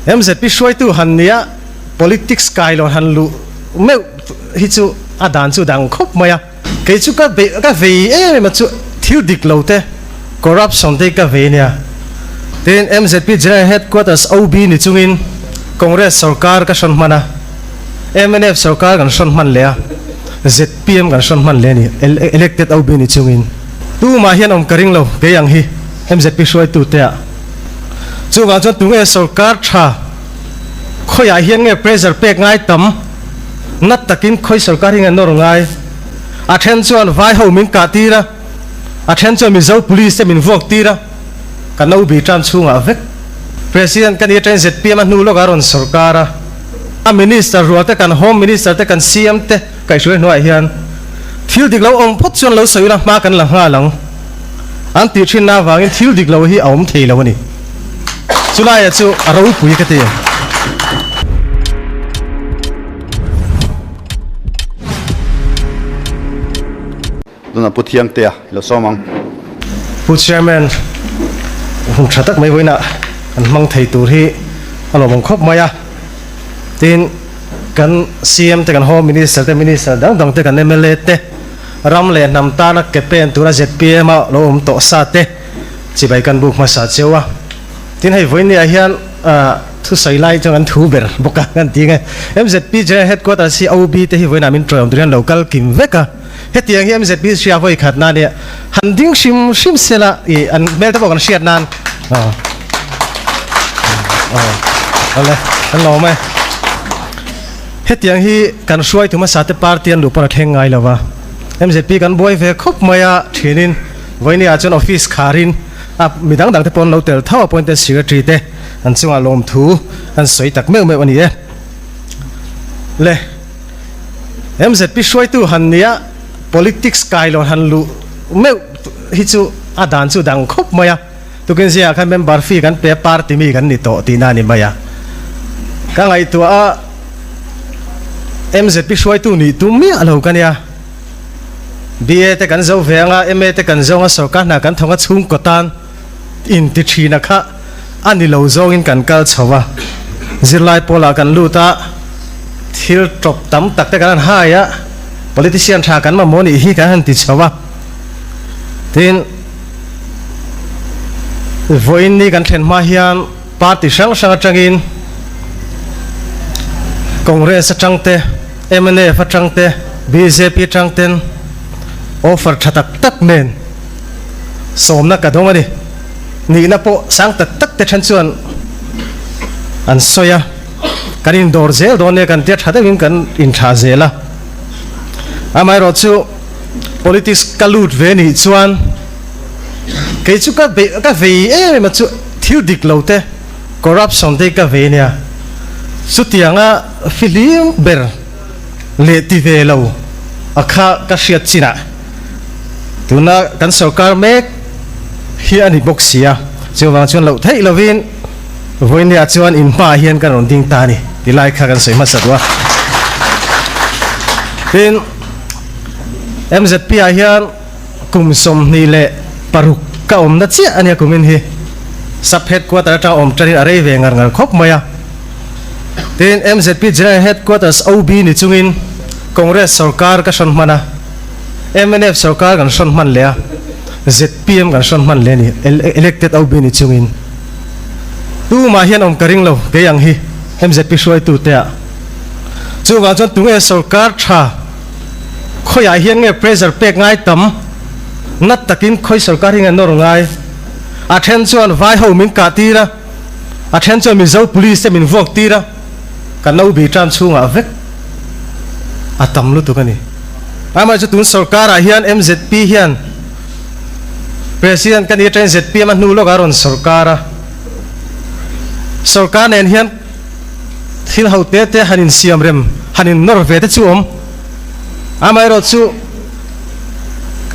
MZP hruaitu han nia politics kailawn han luh meuh hi chu a dan chu dang khawp mai a. Kei chu ka beih ka vei em em a chu thil dik lo te corruption te hi ka vei nia. Tin, MZP General Headquarters OB ni chungin Congress sorkar ka hrawn hman a, mnf sorkar kan hrawn hman leh a, zpm kan hrawn hman leh a ni, elected OB ni chungin. Tumah hian awm ka ring lo kei ang hi MZP hruaitu te ah. Chuvang chuan tunge sorkar tha khawiah hian nge pressure pek ngai tam? Nat takin khawi sorkar hi nge nawr ngai? A then chuan vai ho min kah tir a, a then chuan Mizo police te min vuak tir a, ka no bi tan chhungah vek. President ka ni atangin zpm a hnu lawkah a rawn sorkar a, a minister rual te kan home minister te kan CM te kaihhruai hnuaiah hian thil dik lo awm phawt chuan lo sawi ila hma kan la nghal ang an tih thinna avangin thil dik lo hi a awm thei lo a ni. Chulaia chu a ropui ka ti. Tunah Pu Thiangtea i lo sawm ang. Pu Chairman, hun tha tak mai vawiinah kan hmang thei tur hi a lawmawm khawp mai a. Tin, kan CM te, kan Home Minister te, Minister dang dang te, kan mla te, ram leh hnam tana ke pen tura zpm a lo awm tawh sa te chibai kan buk hmasa cheu a. Tin, hei vawiinniah hian thusawi lai chuan kan thu ber bawk a kan ti nge. MZP General Headquarters hi OB te hi vawiinah min tawih awm tur hian lo kal kim vek a. Hetiang hi MZP hria vawi khat nan nia han ding hrim hrim sela i an hmel te pawh kan hriat nan aw aw awle kan lawm e. Hetiang hi kan hruaitu hmasa te party an luh pawn a thleng ngai lo va. MZP kan buai ve khawp mai a thinin vawinia chuan office kharin a mi dang dang te pawh an lo tel tho a appointed secretary te an chungah lawmthu an sawi tak meuh meuh a ni e. Le. MZP hruaitu han nia politics kailawn han luh meuh hi chu a dan chu dang khawp mai a, tukin zingah khan member fee kan pe a party mi kan ni tawh tihna a ni mai a. Ka ngaihtuah a MZP hruaitu nih tum miah lo ka nia, BA te kan zo ve anga MA te kan zawng a sorkar hna kan thawng a chhungkaw tan inti thina kha a ni lo zawngin kan kal chho a, zirlai pawlah kan lut a, thil tawp tam tak te kan han hai a, politician tha kan mamawh nih hi kan han ti chho a, tin vawiin ni kan thlen hma hian party hrang hrang atangin Congress atang te, mnf atang te, bjp atang ten offer tha tak tak nen sawmna ka dawng a ni. Nihna pawh sang tak tak te then chuan an sawi a, kan indawr zel dawn nia kan tia tha deuhin kan inthlah zel a. Amaherawh chu politics ka lut ve nih chuan kei chu ka beih ka vei em em a chu thil dik lo te corruption te hi ka vei nia. Chutianga fihlim ber leh ti ve lo a kha ka hriat chinah Tuna kan sorkar mek hi a ni bawk si a, chuvang chuan loh theih lovin vawinia chuan in hmaah hian kan rawn ding ta a ni ti lai kha kan sawi hmasa duh a. Tin, MZP ah hian kum 26 ka awmna chiah a nia kumin hi Sub Headquarter atanga awm tanin a rei ve ngar ngar khawp mai a. Tin, MZP General Headquarters OB ni chungin Congress sorkar ka hrawn hman a. Mnf sorkar kan hrawn hman leh a, zpm kan hrawn hman leh a ni, elected OB ni chungin. Tumah hian awm ka ring lo kei ang hi mzp hruaitu te ah. Chuvang chuan tunge sorkar tha khawiah hian nge pressure pek ngai tam nat takin khawi sorkar hi nge nawr ngai. A then chuan vai ho min kah tir a, a then chuan Mizo police te min vuak tir a, ka no bi tan chhungah vek a tam lutuk a ni. Amah chu tun sorkarah hian MZP hian President ka ni atangin zpm a hnu lawkah a rawn sorkar a, sorkar nen hian thil ho te te han insiam rem, han innawr ve te chu awm. Amaherawh chu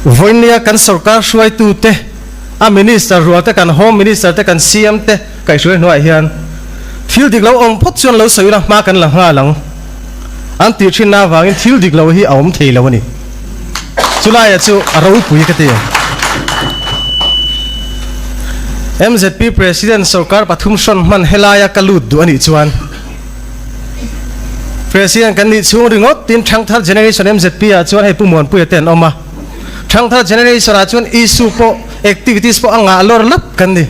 vawinia kan sorkar hruaitu te, a Minister rual te, kan Home Minister te, kan CM te kaihhruai hnuaiah hian thil dik lo awm phawt chuan lo sawi ila hma kan la nghal ang. An tih thinna avangin thil dik lo hi a awm thei lo a ni. Chulaia chu a ropui ka ti. MZP President sorkar pathum hrawn hman helaia ka lut duh a nih chuan President kan nih chhung ringawt tin Thangthar Generation MZP ah chuan hei Pu Muanpuia te an awm a. Thangthar Generation ah chuan issue pawh activities pawh a ngah lawr lap kan ni.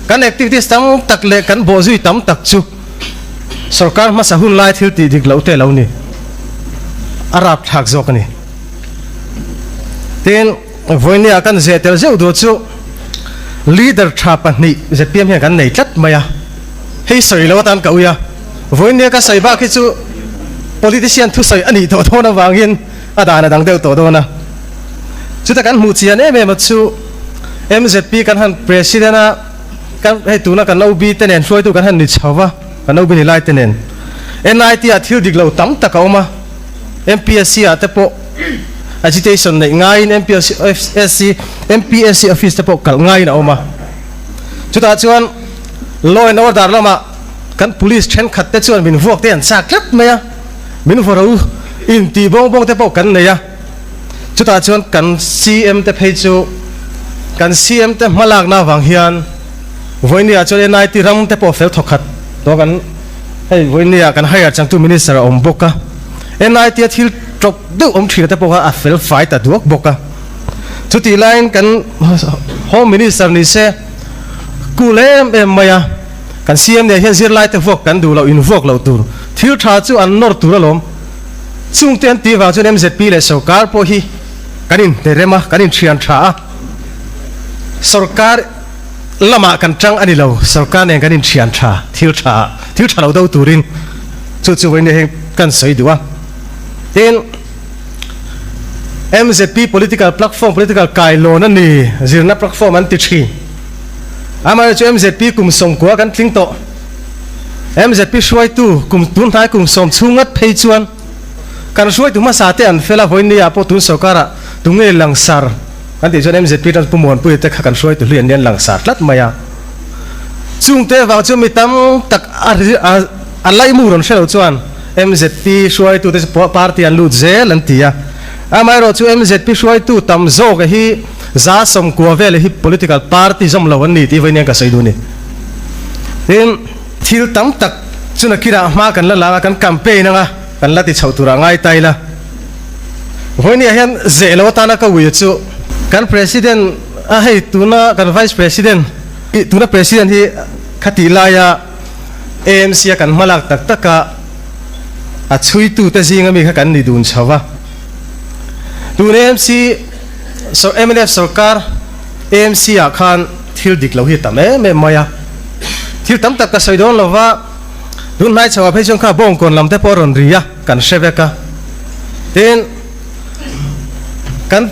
Kan activities tam tak leh kan bawhzui tam tak chu sorkar hmasa hun lai thil tih dik loh te lo ni. A rapthlak zawk a ni. Tin, vawinia kan zeh tel zeuh duh chu leader tha pahnih zpm hian kan nei tlat mai a. Hei sawi lo atan ka ui a, vawinia ka sawi bak hi chu politician thusawi a nih tawh dawn avangin a dan a dang deuh tawh dawn a. Chuta kan hmuh chian em em a chu mzp kan han president a, kan hei tuna kan OB te nen hruaitu kan han ni chho va, kan OB ni lai te nen NIT ah thil dik lo tam tak a awm a. MPSC ah te pawh agitation neih ngaiin MPSC MPSC office te pawh kalh ngaiin a awm a. Chutah chuan law and order lamah kan police thenkhat te chuan min vuak te an chak tlat mai a, min vaw ro in tih bawng bawng te pawh kan nei a. Chutah chuan kan CM te phei chu kan CM te hmalakna avang hian vawinia chuan NIT ram te pawh fel thawkhat tawh kan Hei vawinia kan hire changtu minister a awm bawk a, NIT a thil tawp deuh awm thin te pawh kha a fel fai ta duak bawk a. Chutih laiin kan Home Minister ni se cool em em mai a, kan CM nen hian zirlai te vuak kan duh loh in vuak loh tur thil tha chu an nawr tur alawm. Chungte an tih vang chuan MZP leh sorkar pawh hi kan inhnerem a, kan inthian tha a, sorkar Lamah kan tang a ni lo, sorkar nen kan inthian tha, thil tha, thil tha lo do turin chu chu vawiin heng kan sawi duh a. Tin, MZP political platform, political kailawn a ni, zirna platform an ti thin. Amaherawhchu MZP kum sawmkua kan tling tawh. MZP hruaitu kum tun hnai kum sawm chhung ngat phei chuan kan hruaitu hmasa te an fel a, vawiin ni ah pawh tun sorkarah tunge langsar Kan tih chuan MZP tan Pu Muanpuia te kha kan hruaitu hlui an lian langsar tlat mai a. Chungte vang chu mi tam tak a a laimu rawn hre lo chuan MZP hruaitu te chu party an lut zel an ti a. Amaherawh chu MZP hruaitu tam zawk hi za sawmkua vel hi political party zawm lo an ni tih vawiin hian ka sawi duh a ni. Tin, thil tam tak chu nakinah hma kan la lang a, kan campaign anga kan la ti chhoh turah ngai ta ila. Vawinia hian zeh lo atana ka ui chu kan President a hei tuna kan Vice President tuna President hi khatih laia AMC a kan hmalak tak tak a a chhuitu te zinga mi kha kan ni dun chho va. Tun AMC mnf sorkar AMC ah khan thil dik lo hi a tam em em mai a. Thil tam tak ka sawi dawn lo va, tun hnai chho ah phei chuan kha bawngkawn lam te pawh a rawn ri a. Kan hre vek a, tin kan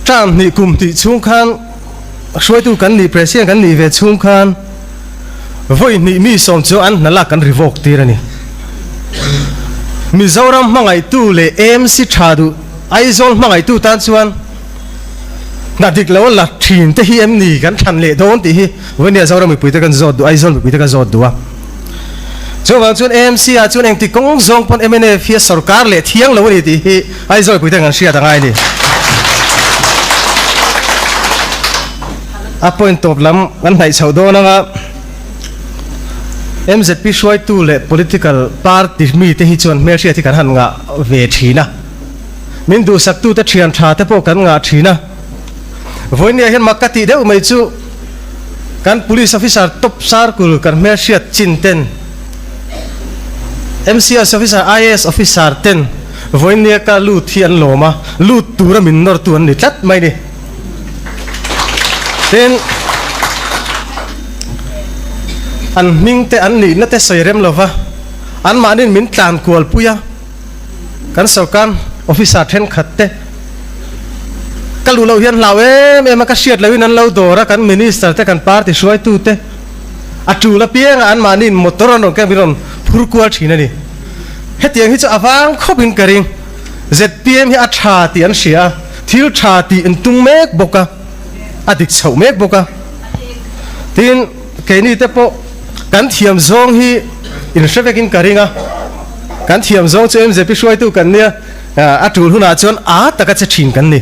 term hnih kum tih chhung khan hruaitu kan nih president kan nih ve chhung khan vawi hnih mi sawm chu an hna lak kan revoke tir a ni. Mizoram hmangaihtu leh AMC tha duh Aizawl hmangaihtu tan chuan hna dik lo la thin te hi em ni kan thlan leh dawn tih hi vawinia Zoram mipuite kan zawt duh Aizawl mipuite kan zawt duh a. Chuvang chuan AMC ah chuan engti kawng zawng pawn mnf hi a sorkar leh thiang lo a ni tih hi Aizawl puite kan hriat a ngai a ni. A point tawp lam kan hnaih chhoh dawn anga MZP hruaitu leh political party mite hi chuan hmelhriat hi kan han ngah ve thin a. Min duhsaktute thian tha te pawh kan ngah thin a. Vawinia hian mak ka tih deuh mai chu kan police officer top circle kan hmelhriat chin ten MCS officer, IAS officer ten vawinia ka lut hi an lawm a, lut tura min nawrtu an ni tlat mai ni. Tin, an hming te an nihna te sawi rem lova anmahniin min tlan kual pui a. Kan sorkar officer thenkhat te ka luh loh hian hlau em em a, ka hriat lohin an lo dawr a, kan minister te kan party hruaitu te a tul apianga anmahniin motor an rawn keng min rawn phur kual thin a ni. Hetiang hi chu a vang khawpin ka ring. Zpm hi a tha tih an hria a, thil tha tih an tum mek bawk a, a dik chhoh mek bawk a. Tin, keini te pawh kan thiam zawng hi inhre vekin ka ring a, kan thiam zawng chu MZP hruaitu kan nia, a tul hunah chuan a taka che thin kan ni,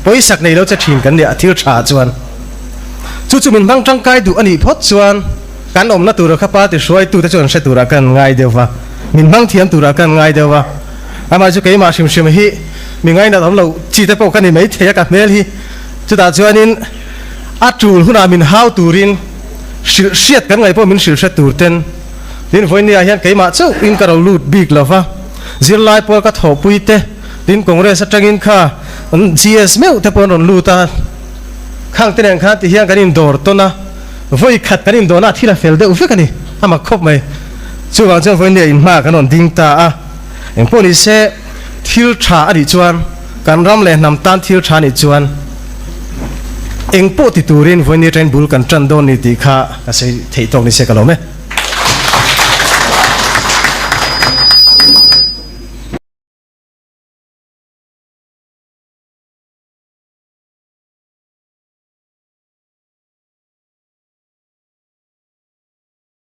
pawisak nei lo che thin kan ni a thil tha chuan. Chu chu min hmang tangkai duh a nih phawt chuan kan awmna tura kha party hruaitute chuan hre turah kan ngai deuh va, min hmang thiam turah kan ngai deuh va. Amah chu keimah hrim hrim hi mi ngainat awm loh chi te pawh ka ni maithei a ka hmel hi. Chutah chuanin a tul hunah min hau turin hrilh hriat kan ngaih pawh min hrilh hre tur ten tin vawinia hian keimah chauh in ka ro lut bik lo va, zirlai pawl ka thawhpui te tin Congress atangin kha GS meuh te pawh an rawn lut a, khang te nen khan ti hian kan indawr tawn a, vawi khat kan indawrna a thil a fel deuh vek a ni, a mak khawp mai. Chuvang chuan vawinia inhma kan rawn ding ta a, engpawh ni se thil tha a nih chuan, Kan ram leh hnam tan thil tha nih chuan eng pawh ti turin vawiin ni train bul kan tan dawn ni tih kha ka sawi theih tawk ni se ka lawm e.